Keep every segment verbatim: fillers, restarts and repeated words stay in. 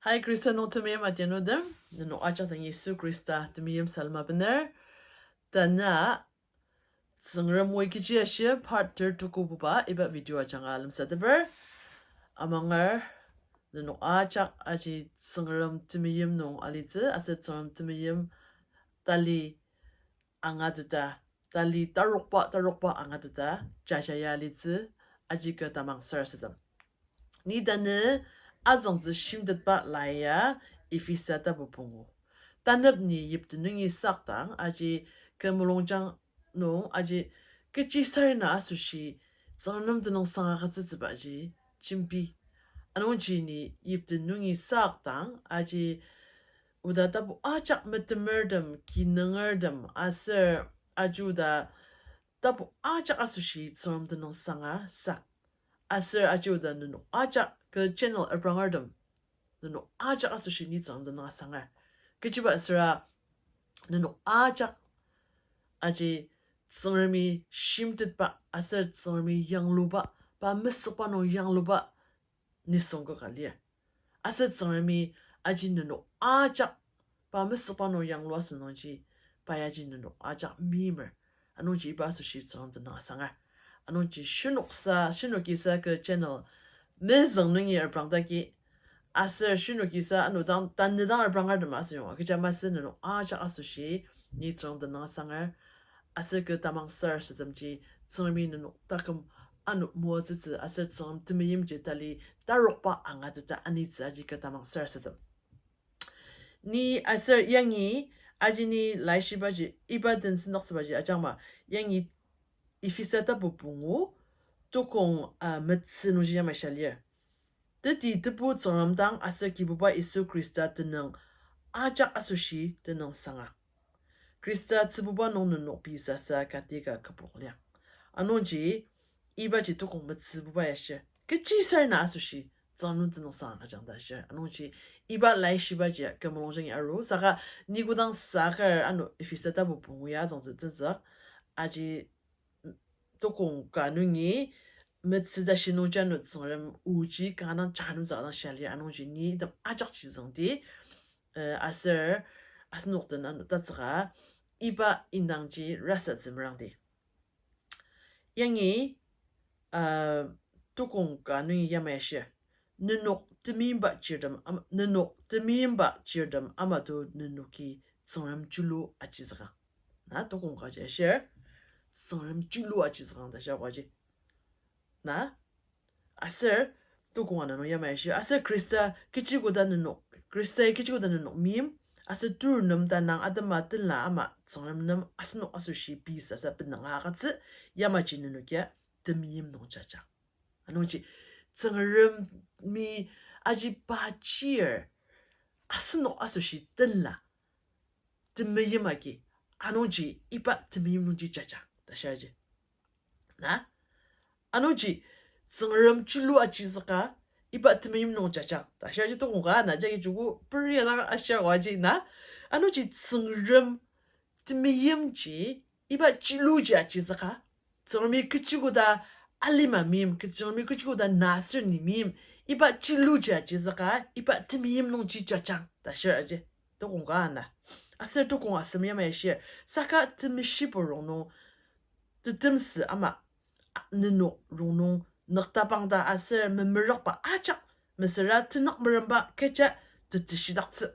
Hai Khrista nung temeim adianutem, nenok ajak dang Yisu Khrista temeim salem abener. Tanü Tsüngrem oi kechi ashi part ter tukububa iba video ajanga lemsateper. Amangar nenok ajak aji Tsüngrem temeim nung alitsü, aser Tsüngrem temeim tali angateta, tali tarokba, tarokba angateta, jajaya alitsü, aji kü tamang sarasadem. Ni tanü azüngtsü shimtetba lai ya Ephesa tapu pungu. Tanep ni yipti nungi sakdang aji kü mulungjang nung aji kechi sarena asoshi Tsüngrem nem tenüngsang agütsütsübaji jembi. Anungji ni yipti nungi sakdang aji oda tapu ajak metemertem, kinungertem, aser aji oda tapu ajak asoshi Tsüngrem tenüngsanga sak. Aser aji oda nenok ajak kü channel aprangertem, nenok ajak asoshi ni Tsüngrem tenüngsanga sak. Kechiba asüra nenok ajak aji Tsüngremi shimtetba aser Tsüngremi yangluba, pa mesükba nung yangluba nisung kaka lir. Aser Tsüngremi aji nenok ajak pa mesükba nung yanglua asünungji, pa yaji nenok ajak meimer. Anungji iba asoshi Tsüngrem tenüngsanga sak. Anungji shinoksa, shinokisa kü channel mezüng nungi arprang daki, aser shinokisa ano dang, tanü dang arprangertem asüyonga kecha masü nenok ajak asoshi ni Tsüngrem tenüngsanga sak. Aser kü tamang sarasademji Tsüngremi nenok taküm ano moatsütsü aser Tsüngrem temeimji tali tarokba angateta anitsü aji kü tamang sarasadem. Ni aser yangi aji ni laishibaji, iba den sendaktsübaji ajangma, yangi Ephesa tapu pungu, tokong, ah, metsü nungji yamai shia lir. Teti Tebu Tsüngrem dang aser Kibuba Yisu Khrista tenüng ajak asoshi tenüngsanga. Khrista tsübuba nung nenok pei sasa kati ka kübok liang. Anungji, ibaji tokong metsübuba ya shir, kechi sarena asoshi Tsüngrem nem tenüngsang agüjang ta shir. Anungji, iba laishibaji kü mulungjangi aru, saka ni kodang sakar ano Ephesa tapu pungu ya azüngtsü tenzük, aji tokong ka nungi metsü tashi nungji ano Tsüngrem oji kanga dang jangnemzük dang shia lir, anungji ni item ajakji züngdi, eh, aser asenok den ano tatsüka iba indangji rasa zümerangdi. Yangi, ah, tokong ka nungi yamai ashir. Nenok temeimba chirtem ama, nenok temeimba chirtem ama to nenoki Tsüngrem julu achizükang. Na, tokong kaji ashir, Tsüngrem julu achizükang ta shia kaji. Na, aser tokong ana nung yamai ashir. Aser Khrista kechi koda nenok, Khrista kechi koda nenok meim, aser tur nem tanang atema tenla ama Tsüngrem nem asenok asoshi pei sasa benanga agütsü, yamaji nenokia temeim nung jajang. Anungji Tsüngremi aji pa chir asenok asoshi tenla temeim agi, anungji iba temeim nungji jajang ta shia ji. Na? Anungji Tsüngrem julu achizüka iba temeim nung jajang ta shia ji tokong ka na jagi joko peri ana ashia kaji na. Anungji Tsüngrem temeimji iba juluji achizüka, Tsüngremi kechi koda alima meim, ke-, Tsüngremi kechi koda na aser ni meim, iba juluji achizüka iba temeim nungji jajang ta shir aji. Tokong ka ana. Aser tokong asem yamai ashir. Saka temeshibo rongnung tetemsü ama nenok rongnung nüktabangta aser memerükba ajak, mesüra tenük meremba kecha teteshidaktsü.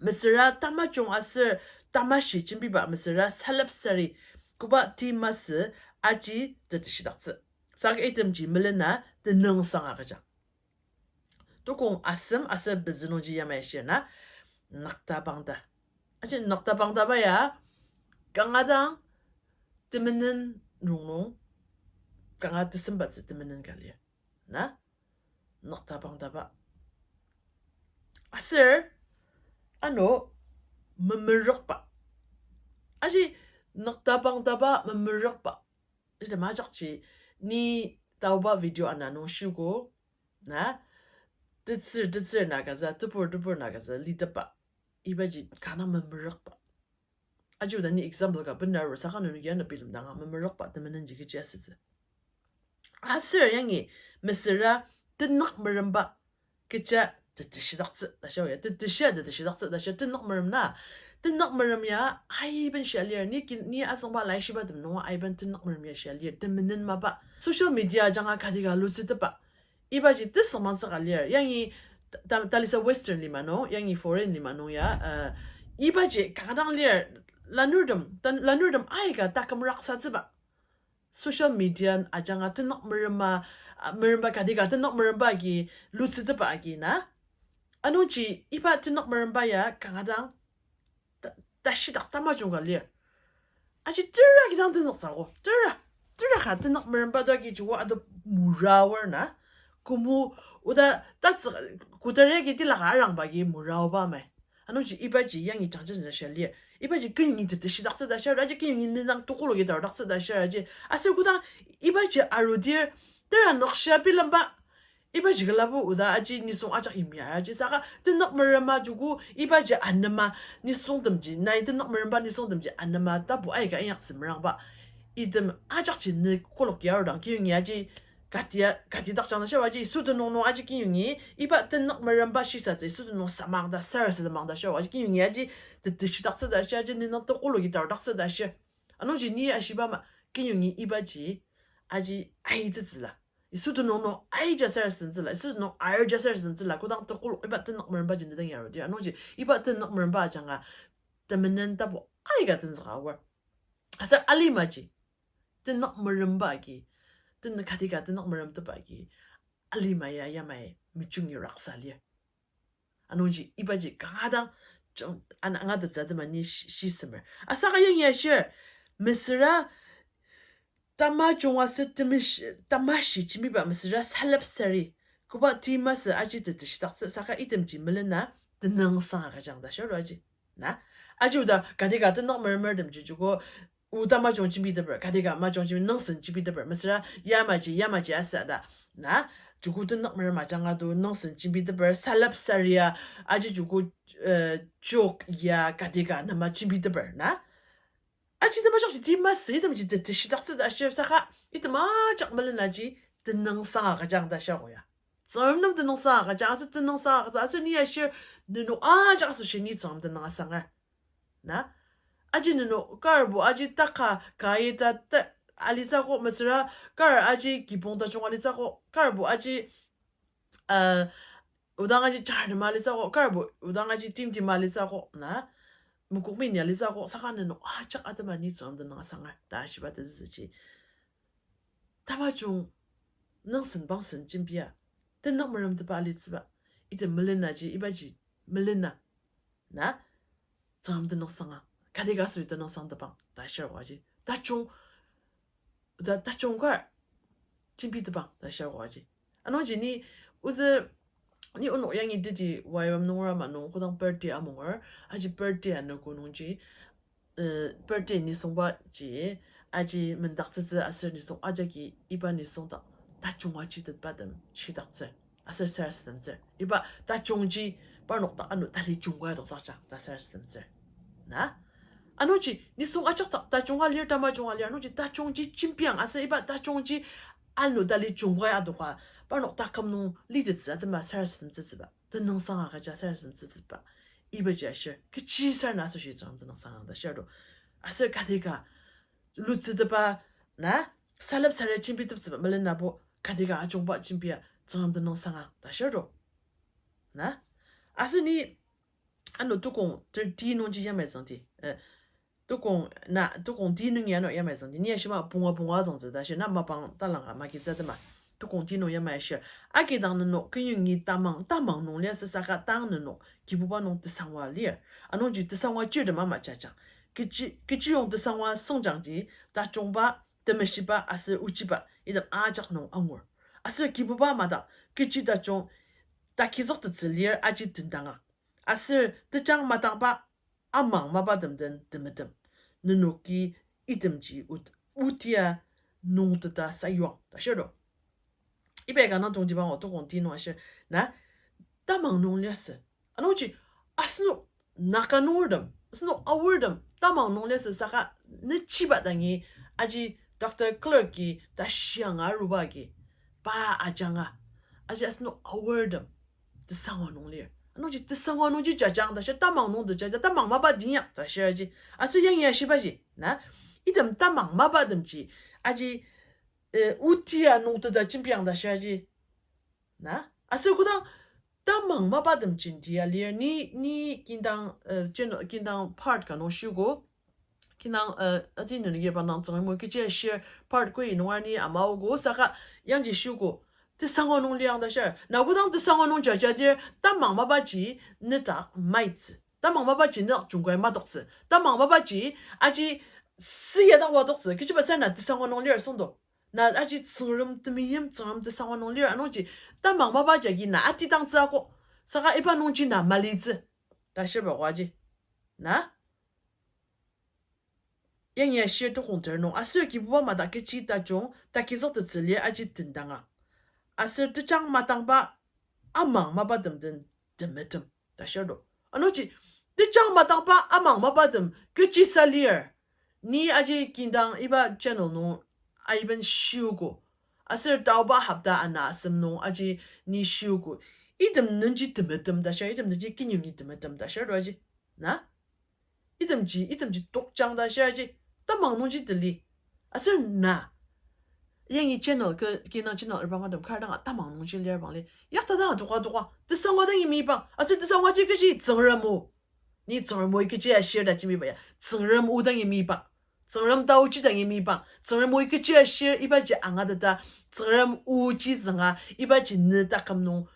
Mesüra tamajung aser tamashi jembiba mesüra salep sari koba ti masü aji teteshidaktsü. Saka itemji melena tenüngsang agüjang. Tokong asem aser pezü nungji yamai ashir na, nüktabangta. Aji nüktabangtaba ya kanga dang temenen rongnung, kanga tesembatsü temenen ka lir. Na? Nüktabangtaba. Aser, ano, memerükba. Aji nüktabangtaba memerükba. Ita majakji ni taoba video ana nung shiogo, na, tetsür tetsür na kaza, tebur tebur na kaza litepba. Ibaji kanga memerükba. Aji oda ni example ka bena aru saka nenoki ano bilemdanga memerükba temenenji kechi asütsü. Aser yangi mesüra tenük meremba kecha teteshidaktsü ta shia ya, teteshia, teteshidaktsü ta shia, tenük merem na. Tenük merem ya aiben shia lir, ni kin, ni asüngba laishiba tem nunga aiben tenük merem ya shia lir, temenen mapa. Social media ajanga kati ka lutsütepa. Ibaji tesüngmangtsüka lir, yangi ta-, ta-, talisa Western lima nung, yangi foreign lima nung ya, uh, ibaji kanga dang lir, lanurtem, ta-, lanurtem aika taküm raksatsüba. Social media ajanga tenük merema, ah, meremba kati ka tenük meremba agi lutsütepa agi na. Anungji iba tenük meremba ya kanga dang ta-, tashidak tamajung ka lir. Aji tera kidang tenzüktsüogo, tera, tera ka tenük meremba to agi joko ato mura aor na. Kümo oda tatsü koteri agi tilaka arangba agi mura aoba mai. Anungji ibaji yangi jangja jangja shia lir. Ibaji kenyongi teteshidaktsü ta shia, aji kenyongi nendang tokoloki taodaktsü ta shia aji. Aser kodang ibaji arudir tera nokshia bilemba, ibaji külabo oda aji nisung ajak yimya aji saka tenük merema joko ibaji anema nisungtemji, nai tenük meremba nisungtemji anema tapu aika inyaktsü merangba. Item ajakji ne kolok yarudang kenyongi aji katia, kati dakjang ta shia aji, sütenüng nung aji kenyongi iba tenük meremba shisatsü sütenüng samang ta sarasademang ta shia aji, kenyongi aji teteshidaktsü ta shia aji, nendang tokoloki taodaktsü ta shia. Anungji ni ashiba ma, kenyongi ibaji aji aitsütsüla, sütenüng nung aija sarasademtsüla, sütenüng arja sarasademtsüla, kodang tekolok iba tenük merembaji ne dang yarudir. Anungji iba tenük meremba ajanga temenen tapu aika tenzüka aor. Aser alimaji tenük meremba agi, tenük kati ka tenük meremtepa agi alima ya yamai mejungi raksa lir. Anungji ibaji kanga dang jung-, an-, angatettsü atema ni shi-, shisemer. Asaka yangi ashir, mesüra tamajung aser tamashi, tamashi jembiba mesüra salep sari, koba ti masü aji teteshidaktsü saka itemji melena tenüngsang agüjang ta shia aji. Na, aji oda kati ka tenük meremertemji joko o tamajung jembiteper, kati ka majung jembi nüngsen jembiteper, mesüra yamaji, yamaji asa ta. Na, joko tenük merem ajanga to nüngsen jembiteper, salep saria, aji joko, eh, joke ya kati ka nema jembiteper na. Aji temajakji ti masü, itemji teteshidaktsü ta shir saka, item ajak melenaji tenüngsang agüjang ta shia ko ya. Tsüngrem nem tenüngsang agüjang, aser tenüngsang agütsü, aser ni ashir, nenok ajak asoshi ni Tsüngrem tenüng asanger. Na? Aji nenok karbo aji taka kai ta ta alitsü ko, mesüra kar aji kibong tajung alitsü ko, karbo aji, uh, odang aji charnema alitsü ko, karbo odang aji timtim alitsü ko, na? Mokokmeni alitsü ko, saka nenok ajak atema ni Tsüngrem tenüng asanger ta shiba tezüji. Tamajung nüngsen bangsen jembia, tenük meremtepa alitsüba, item melenaji, ibaji melena. Na? Tsüngrem tenüngsanga, kati ka asoshi tenüngsangtepang ta shir ko aji. Tajung, ta, tajung kar jembitepang ta shir ko aji. Anungji ni, ozü, ni onok yangi teti Y W A M nungra ma nung kodang birthday amunger, aji birthday anogo nungji, eh, birthday nisungbaji, aji mendaktsütsü aser nisung ajaki iba nisung dak tajung aji tetbatem shidaktsür. Aser sarasademtsür. Iba tajungji parnok dak ano tali jungkai adokdakjang ta sarasademtsür. Na? Anungji nisung ajak dak tajung alir, tamajung alir, anungji tajungji jembiang aser iba tajungji ano tali jungkai adoka parnok taküm nung litettsü atema sarasademtsütsüba, tenüngsang agüja sarasademtsütsüba. Ibaji ashir, kechi sarasadem asoshi Tsüngrem tenüngsang ang ta shir to. Aser kati ka lutsütepa, na, salep sari jembiteptsüba melenabo, kati ka ajungba jembia Tsüngrem tenüngsang ang ta shir to. Na? Aser ni, ano tukong thirty nungji yamai züngdi, eh, tukong, na, tukong ti nungi ano yamai züngdi, ni ashima punga punga züngtsü ta shir, na mapang talanga magitsü atema. Tukong ti nung yamai ashir. Agi dang nenok kenyongi tamang, tamang nung liasü saka tang nenok Kibuba nung tesangwa lir. Anungji tesangwa chirtem ama jajang. Kechi, kechiyong tesangwa sengjangdi, tajungba, temeshiba aser ochiba item ajak nung angur. Aser Kibuba madak kechi tajung takizüktettsü lir aji tendangang. Aser tejang matangba amang mapatem den temetem. Nenoki itemji ot-, otia nungteta sayuang ta shir to. Iba ka nang tongtibang o tukong ti nung ashir, na, tamang nung liasü. Anungji, asenok Naga nungertem, asenok Aortem tamang nung liasü saka, nechiba dangi, aji Doctor Clark-i tashianga aruba agi pa ajanga, aji asenok Aortem tesangwa nung lir. Anungji tesangwa nungji jajang ta shir, tamang nung tejaja, tamang mapa dinyak ta shir aji. Aser yangi ashibaji, na? Item tamang mapatemji, aji, eh, otia nung teta jembiang ta shir aji. Na? Aser kodang tamang mapatem jenti ya lir, ni, ni kidang, eh, jeno-, kidang part ka nung shiogo. Kidang, eh, aji nenoki bendang Tsüngrem o kechi ashir part koi nunga ni amaogo, saka yangji shiogo. Tesangwa nung liang ta shir. Na kodang tesangwa nung jajadir, tamang mapaji nedak maitsü. Tamang mapaji nedak jungkai matoktsü. Tamang mapaji aji siya dang watoktsü. Kechiba sa na tesangwa nung lir süngdo. Na aji Tsüngrem temeim, Tsüngrem tesangwa nung lir anungji, tamang mapa jagi na atidangtsü akok. Saka iba nungji na malitsü ta shirba oaji. Na? Yangi ashir tukong ter nung, aser Kibuba madak kechi tajung takizüktettsü lir aji tendanga. Aser tejang matangba amang mapatem den temetem ta shirdo. Anungji, tejang matangba amang mapatem kechisa lir. Ni aji kidang iba channel nung aiben shiogo. Aser taoba hopta ana asem nung aji ni shiogo. Item nungji temetem ta shir, item nungji kinyungi temetem ta shirdo aji. Na? Itemji, itemji tokjang ta shir aji. Tamang nungji teli. Aser na yangi channel ke, kina channel erbang atem kar danga tamang nungji lir bang li. Yakta danga doka doka. Tesangwa dangi mibang. Aser tesangwaji kechi Tsüngrem o. Ni Tsüngrem oi kechi ashir ta jembiba ya. Tsüngrem o dangi mibang. Tsüngrem taoji dangi mibang. Tsüngrem oi kechi ashir ibaji angateta. Tsüngrem oji zünga ibaji ne taküm nung.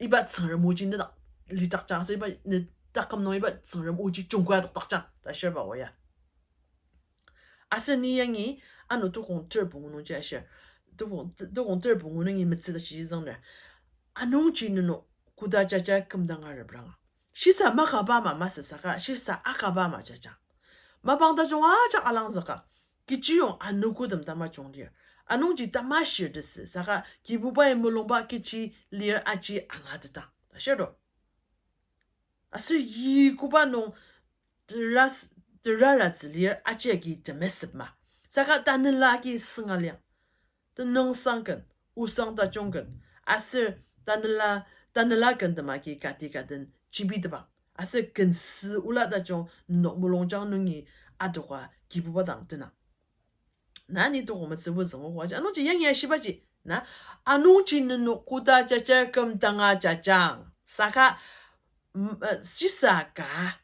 Iba Tsüngrem oji nedak lidakjang. Aser iba ne taküm nung iba Tsüngrem oji jungkua adokdakjang ta shirba oa ya. Aser ni yangi ano tukong ter pungu nungji ashir. Tukong, tukong ter pungu nungi metsü ta shiji züngner. Anungji nenok koda jaja kümdanga repranga. Shisa makaba ama masü saka, shisa akaba ama jajang. Mapang tajung ajak alangzüka. Kechiyong anogotem tamajung lir. Anungji tamashir tesü saka, Kibubai mulungba kechi lir aji angatetang ta shirdo. Aser yi koba nung teras-, teraratsü lir aji agi temesüp ma. Saka tanela agi sünga liang. Tenüngsang ken, osang tajung ken, aser tanela, tanela ken tema agi kati ka den jembitepang. Aser ken sü ola tajung nenok mulungjang nungi adoka Kibuba dang tenang. Na ni toko metsübo züngogo aji. Anungji yangi ashibaji. Na, anungji nenok koda jajar kümdanga jajang. Saka, mm, eh, shisa ka.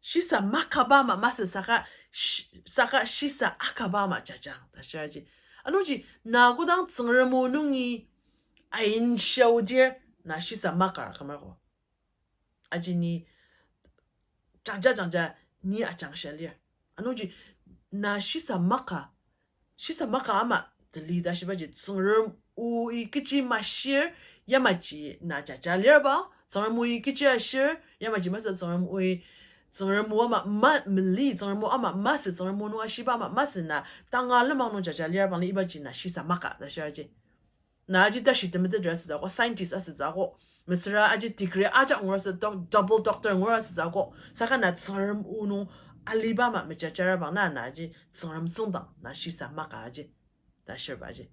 Shisa makaba ama masü saka, sh-, saka shisa akaba ama jajang ta shiraji. Anungji na kodang Tsüngrem o nungi ainshia odir, na shisa makar kümerko. Aji ni jangja jangja ni ajangshia lir. Anungji na shisa maka, shisa maka ama teli ta shibaji Tsüngrem oi kechi mashir, yamaji na jaja lirba, Tsüngrem oi kechi ashir, yamaji masü Tsüngrem oi, Tsüngrem o ama ma-, mali, Tsüngrem o ama masü, Tsüngrem o nung ashiba ama masü na tanga lenmang nung jaja lirba li ibaji na shisa maka ta shiraji. Na aji tashi temeteter asütsü akok, scientist asütsü akok, mesüra aji degree ajak ngur asü, doc-, double doctor ngur asütsü akok, saka na Tsüngrem o nung aliba ama mejajarabang na, na aji Tsüngrem tsüngdang na shisa maka aji, ta shirba aji.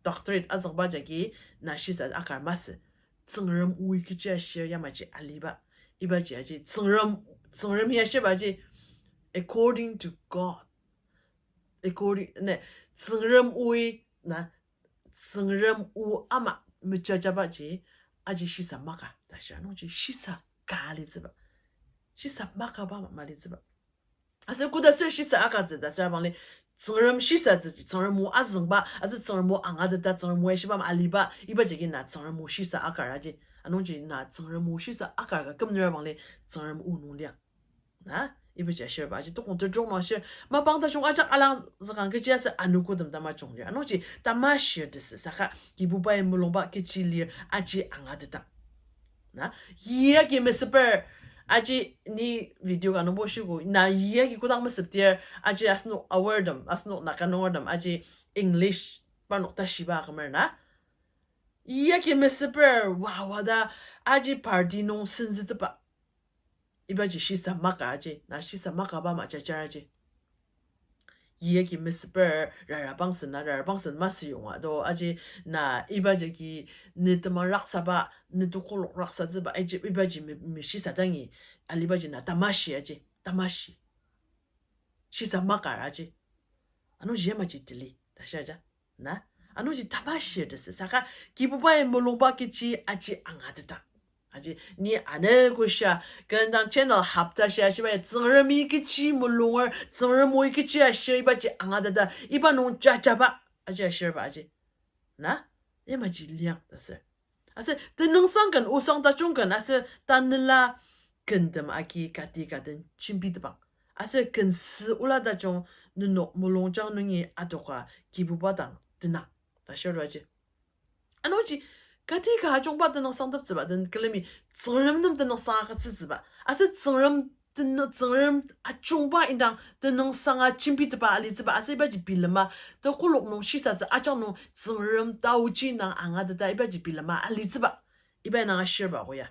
Doctorate azüngba jagi na shisa akar masü. Tsüngrem oi kechi ashir yamaji aliba. Ibaji aji Tsüngrem, Tsüngrem ya shiba aji according to God. According, ne, Tsüngrem oi, na, Tsüngrem o ama mejajabaji, aji shisa maka ta shia. Anungji shisa ka litsüba. Shisa makaba ama malitsüba. Aser koda ser shisa akatsü ta sür abang li, Tsüngrem shisatsüji, Tsüngrem o azüngba, aser Tsüngrem o angateta, Tsüngrem o ashiba ama aliba, iba jagi na Tsüngrem o shisa akar aji. Anungji na Tsüngrem o shisa akar ka kümner abang li, Tsüngrem o nung liang. Na, ibaji ashirba aji tokong tejung nung ashir, mapang tajung ajak alangzükang kechi asü anogotem tamajung lir. Anungji tamashir tesü saka, Kibubai mulungba kechi lir aji angatetang. Na, yagi mesüper, aji ni video ka nungbo shiogo, na yagi kodang mesüpdir, aji asenok aortem, asenok Naga nungertem, aji English parnok tashiba akümer na. Yagi mesüper, wa, wa ta, aji party nung senzütepa. Ibaji shisa maka aji, na shisa makaba ama jajar aji. yagi mesüper rara bangsen na, rara bangsen masü yonga do, aji na iba jagi ne temang raksaba, ne tekolak raksatsüba, aji ibaji me-, meshisa dangi, alibaji na tamashi aji, tamashi. Shisa makar aji. Anungji yamaji tili, ta shia ja. Na? Anungji tamashi tesü. Saka Kibubai mulungba kechi aji angateta. Aji, ni ane koshia, kendang channel hopta shia shibai, Tsüngremi kechi mulunger, Tsüngrem o kechi ashir ibaji angateta, iba nung jajaba, aji ashirba aji. Na? Yamaji liang ta sür. Aser tenüngsang ken, osang tajung ken, aser tanela kentem agi kati ka den jembitepang. Aser ken sü ola tajung nenok mulungjang nungi adoka Kibuba dang tenang ta shirto aji. Anungji, kati ka ajungba tenüngsangteptsüba den külemi, Tsüngrem nem tenüngsang agütsütsüba. Aser Tsüngrem ten-, Tsüngrem ajungba indang tenüngsanga jembitepa alitsüba. Aser ibaji bilema, tekolak nung shisatsü ajak nung Tsüngrem taoji indang angateta ibaji bilema alitsüba. Iba indang ashirba ko ya.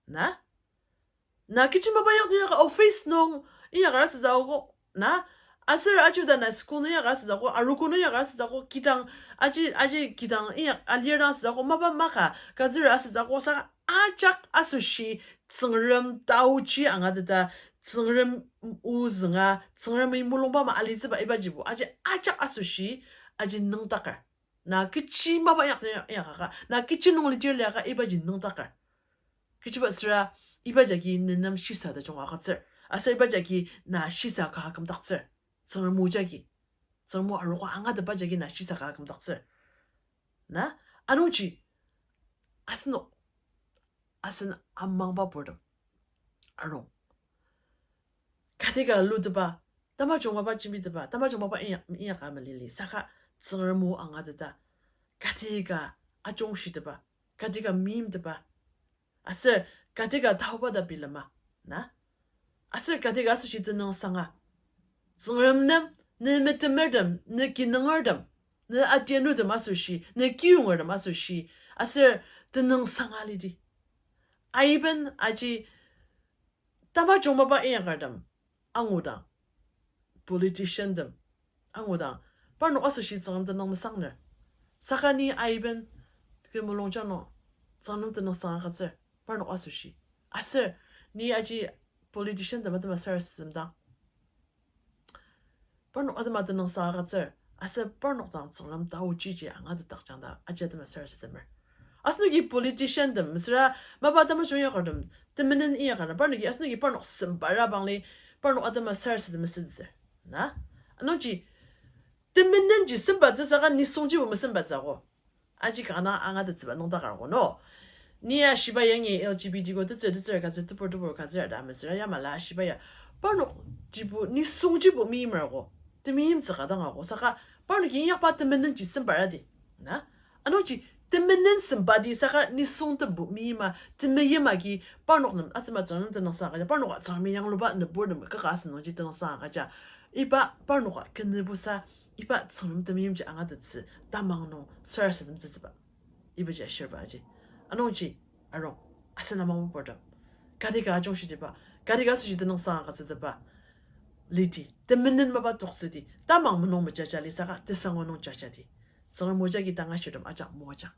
Na? Na kechi mapa inyakdi inyaka office nung inyakar asütsü ako, na? Aser aji oda na school nung inyakar asütsü ako, arogo nung inyakar asütsü ako, kidang, aji, aji kidang inyak alir dang asütsü ako, mapa maka kazür asütsü ako, saka ajak asoshi Tsüngrem taoji angateta, Tsüngrem o zünga, Tsüngremi mulungba ama alitsüba ibajibo, aji ajak asoshi, aji nüngdaker. Na kechi mapa inyak, inyakaka, na kechi nung lidir liaka ibaji nüngdaker. Kechiba süra, iba jagi nenem shisa tajung agütsür. Aser iba jagi na shisa ka kümdaktsür. Tsüngrem o jagi. Tsüngrem o arogo angatetba jagi na shisa ka kümdaktsür. Na? Anungji, asenok, asen amangba purtem arung. Kati ka lutepa, tamajung mapa jembitepa, tamajung mapa inya-, inyaka malili, saka Tsüngrem o angateta, kati ka ajungshitepa, kati ka meimtepa, aser kati ka taoba ta bilema, na? Aser kati ka asoshi tenüngsanga, Tsüngrem nem, ne metemertem, ne kinungertem, ne atianutem asoshi, ne kiyongertem asoshi, aser tenüngsanga lidi. Aiben aji tamajung mapa inyakertem, angudang, politiciantem, angudang, parnok asoshi Tsüngrem tenüng mesangner. Saka ni aiben, kü mulungjang nung, Tsüngrem tenüngsang agütsür, parnok asoshi. Aser, ni aji politiciantem atema sarasademdang, parnok atema tenüngsang agütsür, aser parnok dang Tsüngrem taoji ji angatetdakjang ta aji atema sarasademer. Asenoki politiciantem, mesüra mapa tamajung inyakertem, temenen inyakertem, parnoki, asenoki parnok sembara bangli, parnok atema sarasadem mesüditsür. Na? Anungji, temenenji sembatsü saka nisungjibo mesembatsü ako. Aji kanga angatettsüba nüngdaker ako no. Ni ashiba yangi L G B T ko tetsür tetsür kazü tebur tebur kazü ta mesüra yamala ashiba ya, parnok jibo nisungjibo meimer ako. Temeimtsü ka dang ako saka parnoki inyakba temenenji sembaradi. Na? Anungji temenen sembadi saka nisungtembo meima temeim agi parnok nem atema Tsüngrem nem tenüngsang agüja, parnoka Tsüngremi yangluba nüburtem kaka asünungji tenüngsang agüja. Iba parnoka kenübusa, iba Tsüngrem temeimji angatettsü tamang nung sarasademtsütsüba. Ibaji ashirba aji. Anungji, arung, asen amangba purtem, kati ka ajungshitiba, kati ka asoshi tenüngsang agütsüteba lidi, temenen mapa toktsüdi, tamang menung mejaja lisaka tesangwa nung jajadi. Tsüngrem o jagi tanga shirtem ajak moajang.